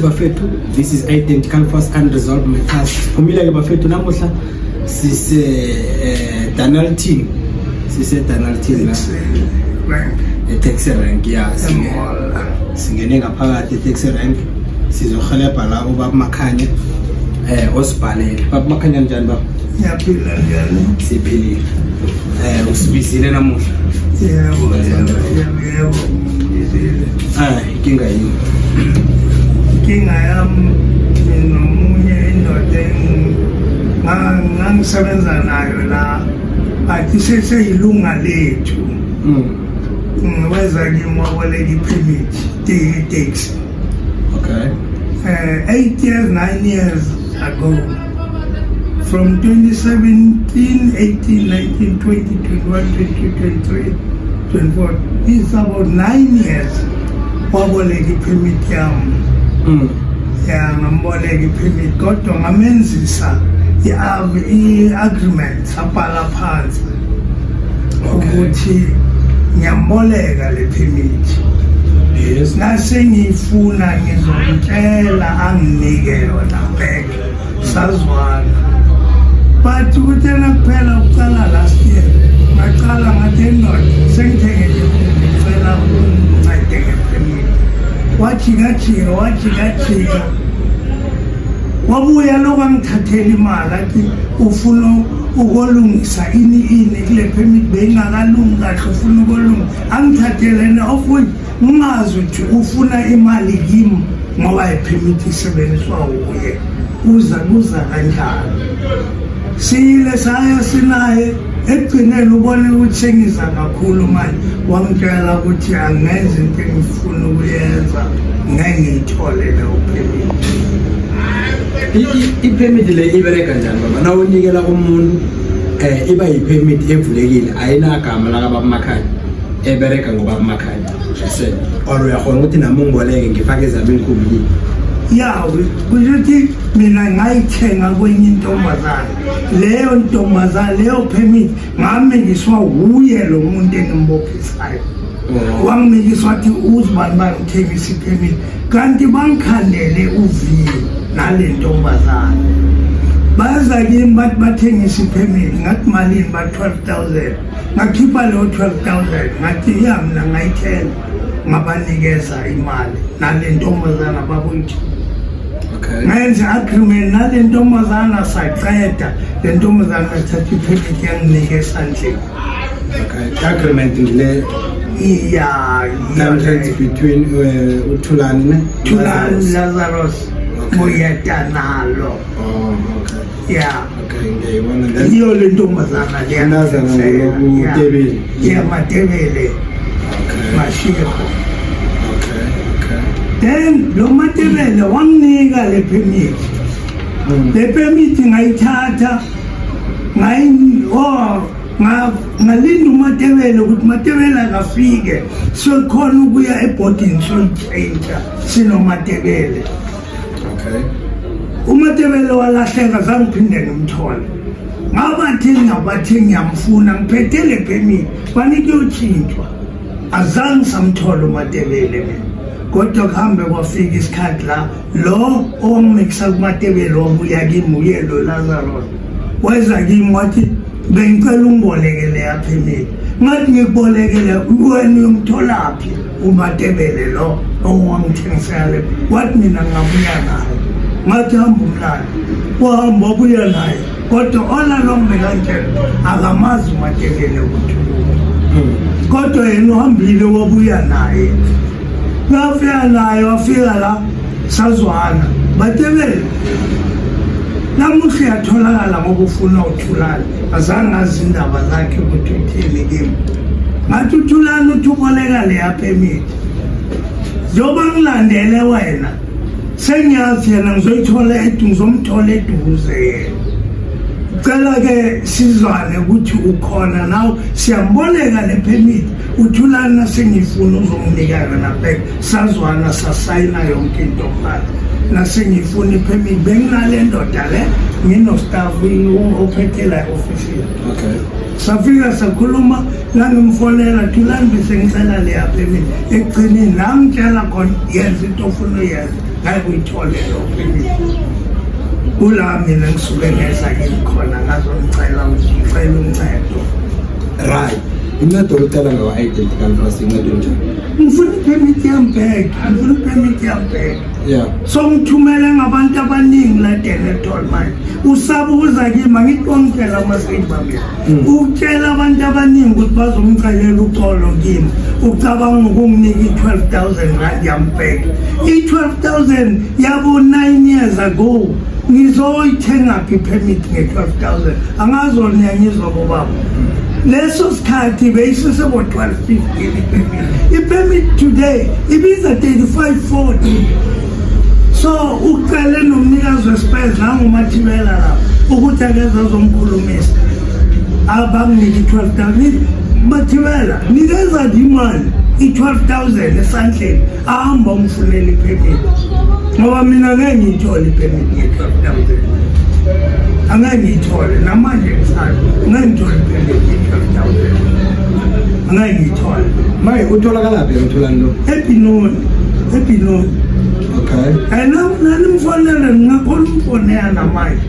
Bafethu, this is Identical Force Unresolved Matters. Siphumile ke bafethu namuhla sise Dennilton, sise Dennilton la Rank. E-taxi rank ya. E-mall. Singene ngaphakathi e-taxi rank, sizohelebha la ubaba Makhanya osibhalele. Baba Makhanya, njani baba? Ngiyaphila, njani? Siphilile. Usibizile namuhla. Yebo, ngizile. Inkinga yini? Inkinga yami nomunye indoda ngangisebenza nayo la, athi seseyilunga lethu. Weza kimi waboleka i-permit taxi. 8 years, 9 years ago. From 2017, 18, 19, 20, 21, 22, 23, 24. It's about 9 years. Waboleka i-permit yami. Ya, ngamboleka i-permit kodwa ngamenzisa i-agreement, sabhala phansi ukuthi ngiyamboleka le permit. Nase ngiyifuna ngizomtshela anginike yona back. Sazwana, but kuthena kuphela kucala last year, ngacala ngathi, "Endoda, sengithenge le, ngicela ungincede nge-permit." Wajikajika, wajikajika, wabuya lokhu angithathela imali, athi ufuna ukolungisa ini ini kule permit, beyingakalungi kahle, ufuna ukolunga, angithathele ne of which ngingazi ukuthi ufuna imali kimi ngoba i-permit isebenziswa uye. Uza kuza kanjani, siyile saya sinaye. Ekugcineni ubone ukuthi sengiza kakhulu manje, wangitshela ukuthi angenza into engifuna ukuyenza, ngeke ngiyithole leyo permit. I-permit le ibereka njani baba? Nawunikela umuntu iba yi-permit evulekile, ayinagama lakababa Makhanya, ebereka ngobaba Makhanya se, or uyakhona ukuthi nami ungiboleke ngifake ezami iinkumbi? Ya, kusho ukuthi mina ngayithenga kwenye intombazane. Leyo ntombazane, leyo permit ngamikiswa wuye lo muntu engimbophisayo. Wangimikiswa wathi uzibani bani uthengisa i-permit, kanti bangikhandele uV nale ntombazane. Baza kimi bathi bathengisa i-permit. Ngathi, "Malini?" Ba 12,000. Ngakhipha leyo 12,000, ngathi, "Ya, mina ngayithenga." Ngabanikeza imali nale ntombazana bakuthi. Ngayenza agreement nale ntombazana, saceda. Le ntombazana yathatha i-permit yanginika esandleni. Okay, agreement ngile? Iya. Contract between uThulani ne Thulani Lazarus. Moyetanalo. Oh, okay. Ya. Okay, ngiyayibona then. Iyo le ntombazana. Umntazana ngulo uTebele. Ya, Matebele. Mashego. Okay. Then lo Matebele wanginika le permit. Le permit ngayithatha, ngayi oh ngalinda uMatebele ukuthi Matebele akafike sokhona ukuya ebhodini soyitshintsha sinoMatebele. UMatebele walahleka, zange ngiphinde ngimthole. Ngabathi ngabathi ngiyamfuna, ngiphethe le permit, fanele kuyotshintshwa. Azange samthola uMatebele mina. Kodwa kuhambe kwafika isikhathi la lo owangimikisa kuMatebele wabuya kimi, uye lo Lazarus. Weza kimi wathi, "Bengicela ungiboleke leya permit." Ngathi, "Ngikubolekele wena, uyomtholaphi uMatebele lo owangithengisela le?" Wathi, "Mina ngabuya naye." Ngathi, "Hamba umlando." Wahamba wabuya naye, kodwa all along bekantshela akamazi uMatebele ukuthi ukuphi. Kodwa yena uhambile wabuya naye, ngafika naye, wafika la, sazwana. Matebele namuhla uyatholakala ngoba ufuna uThulani. Azange azi indaba zakhe ukuthi uthini kimi. Ngathi, "Uthulani uthi uboleka leya permit, njengoba ngilandele wena, sengiyazi yena ngizoyithola edu, ngizomthola eduze yena. Cela-ke sizwane ukuthi ukhona nawe, siyamboleka le permit uThulani, nasengifuna uzonginika yona back." Sazwana, sasayina yonke into phansi. Nasengifuna i-permit benginale ndoda le, ngino-staff ophethe la e-ofisini. Safika sakhuluma, langimfonela Thulani, bese ngicela leya permit. Ekugcineni la ngitshela khona, yenza into ofuna uyenza, ngeke uyithole lo permit. Kula mina ngisuke ngeza kimi khona ngazongicela ukuthi ngicela uncedo. Right, incedo olucela ngawa-identical first, incedo njani? Ngifuna ipermit yami back, ngifuna ipermit yami back. So ngithumele ngabantu abaningi la Denetol manje. Usabuza kimi, angithi wangitshela amasimba mina. Utshela abantu abaningi ukuthi bazomcelela uxolo kimi. Ucabanga ukunginika i-12,000 rand yami back. I-12,000 yabo 9 years ago. Ngizoyithenga phi permit nge-12,000? Angazi niyangizwa bobaba. Leso sikhathi beyisesebo 12 15 ipermit. Ipermit today ibiza 35 40. So ucele nomnikazi wespares nanguMathibela lapho ukuthi akeze azomkhulumisa. Abamnike i-12,000. Mathibela, nikeza nje imali i-12,000 esandleni, ahamba umfunela ipermit. Ngoba mina ngeke ngiyithole ipermit nge-12,000. Angeke ngiyithole namanje ngisazi, ngeke ngithole ipermit nge-12,000. Angeke ngiyithole. Maye utholakalaphi uThulani lo? eBinoni, eBinoni. Okay. And nanimfonela, ngingakhona umfonela namanje.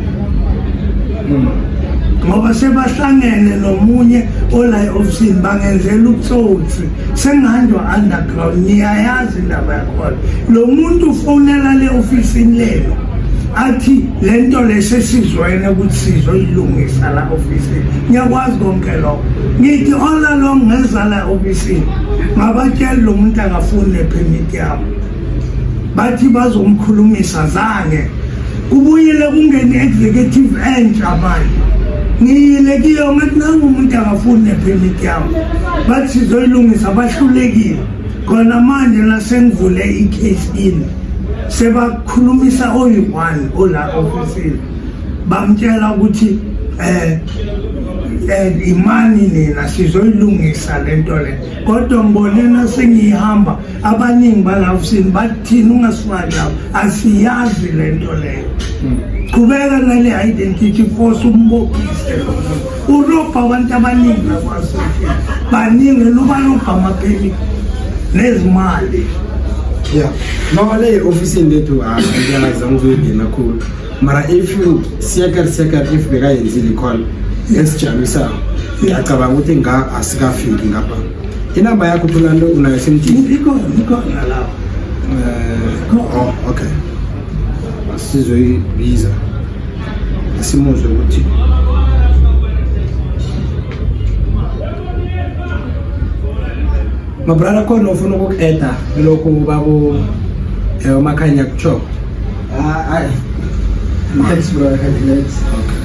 Ngoba sebahlangene nomunye ola e-ofisini bangenzela ubutsotsi, sengihanjwa underground, niyayazi indaba yakhona. Lo muntu ufonela le ofisini lelo athi le nto lesesizwene ukuthi sizoyilungisa la ofisini. Ngiyakwazi konke lokho. Ngithi all along ngeza la ofisini ngabatshela lo muntu akafuni nepermit yami, bathi bazomkhulumisa, zange kubuyele kungene i-executive entsha. Manje ngiyile kiyo ngathi nangu umuntu akafuni nepermit yami, bathi sizoyilungisa, bahlulekile. Khona manje nasengivule i-case ini, sebakhulumisa oyi-one ola ofisini, bamtshela ukuthi imani nina sizoyilungisa lento le. Kodwa ngibone nasengihamba abaningi bala ofisini bathini, ungasifaki lapho, asiyazi lento leyo, qhubeka nale identity force, umbophise lo muntu. Urobha abantu abaningi lakwa-association, baningi lubarobha amapheli nezimali. Yeah, no, le ofisini lethu angiyazi, angizoyingena khulu, mara if seker seker if bekayenzile i-call esijamisako, ngiyacabanga ukuthi nga asikafiki ngapha. Inamba yakho Thulani unayo semthini? Ikhona, ikhona lapho. Oh, okay, sizoyibiza simuzwe ukuthi mabrada khona ufuna ukuku-eda lokhu babu uMakhanya kutsho. Ah, ay. Thanks, bro. Thanks. Okay.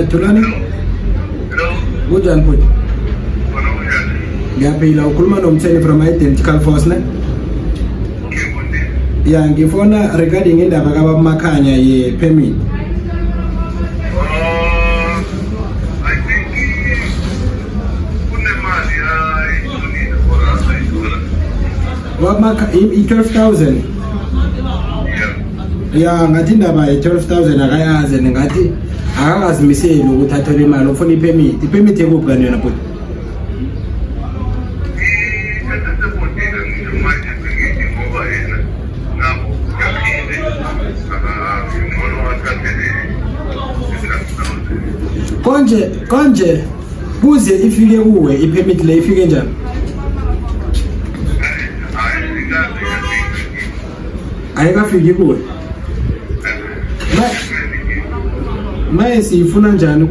Thulani, kunjani bhuti? Ngiyaphila, ukhuluma noMtheni from Identical Force, ne? Ya, ngifona regarding indaba kababa Makhanya ye permit. I think kunemali ayifunile or asayithola. Baba i-12,000. Yeah. Ya, ngathi indaba ye-12,000 akayazi and ngathi akakazimiseli ukuthi athole imali, ufuna ipermit. Ipermit ekuphi kanti yona bhuti? Esesebhodile ngisho manje sengithi ngoba yena nabo uyaphile, ngcono athathe le-12,000. Konje kuze ifike kuwe ipermit le, ifike njani? Hayi, sikaze yafika. Ayikafiki kuwe? Maye siyifuna njani?